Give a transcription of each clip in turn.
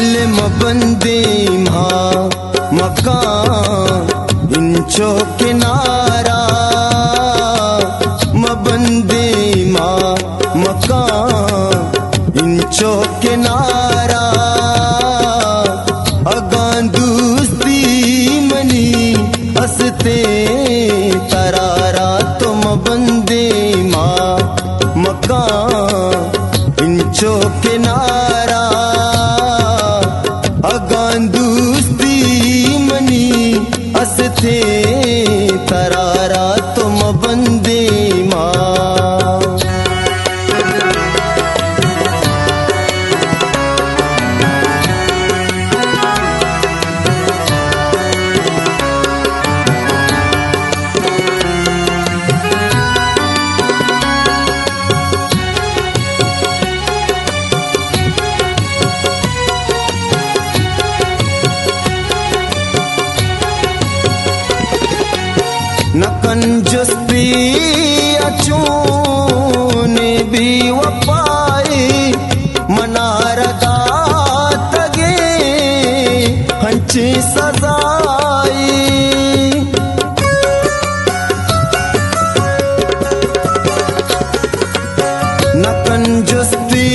مبندیں ما مکان انچو کنارا، مبندیں ما مکان انچو کنارا۔ اگاں دوستی منی استیں ترارا، تو مبندیں ما مکان انچو کنارا۔ اگاں دوستی منی استیں ترارا، تو مبندیں ما۔ نکن جستی اچون بے وفائی، منارا داتگے ہنچیں سزائی۔ نکن جستی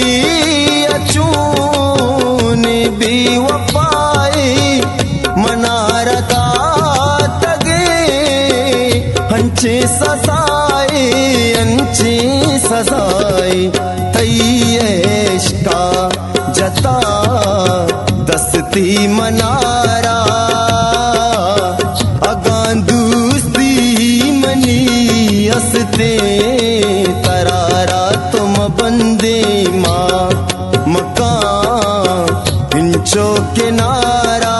اچون بے وفائی، منارا داتگے ہنچیں سزائی، ہنچیں سزائی۔ تئی عشقا جتا دستی منارا، اگاں دوستی منی استیں ترارا، تو مبندیں ما مکان انچو کنارا۔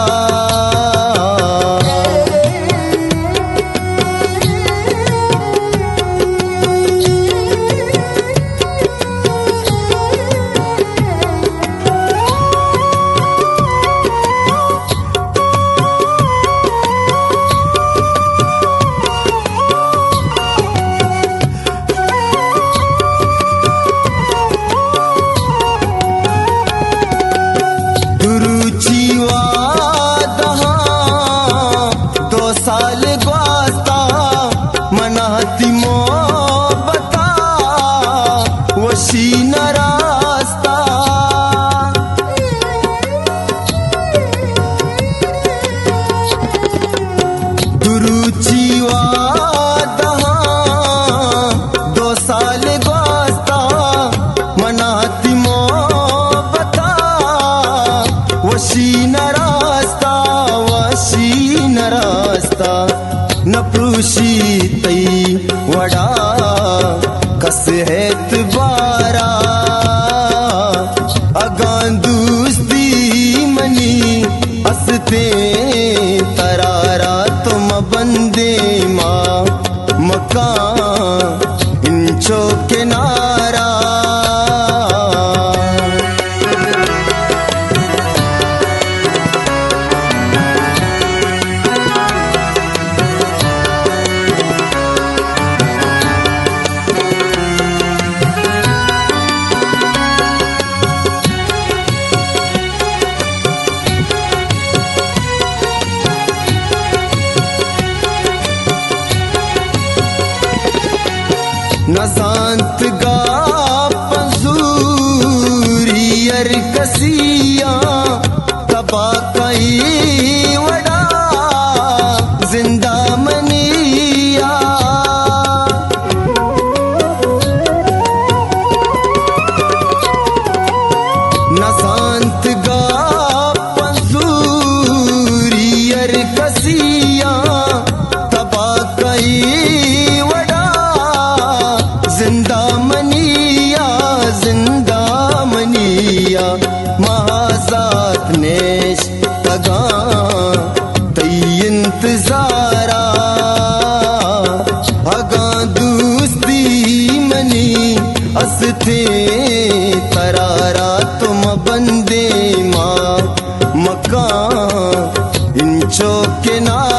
دروچی وعدہاں دو سال گواستا، منا تی محبتا وشی نہ راستا۔ دروچی وعدہاں دو سال گواستا، منا تی محبتا وشی نہ راستا، وشی نہ راستا۔ نہ پروشی تئی وڑا کس اعتبارا، اگاں دوستی منی استیں ترارا، تو مبندیں ما مکان انچو کنارا۔ نزانت گاپ زوری ہر کسیا، تباہ کئی وڑا زندہ منیا۔ نزانت گاپ زوری ہر کسیا، تباہ کئی وڑا زندہ منیا، زندہ منیا۔ مہازات نیش تگاں تئی انتظارا، اگاں دوستی منی استیں ترارا، تو مبندیں ما مکان انچو کنارا۔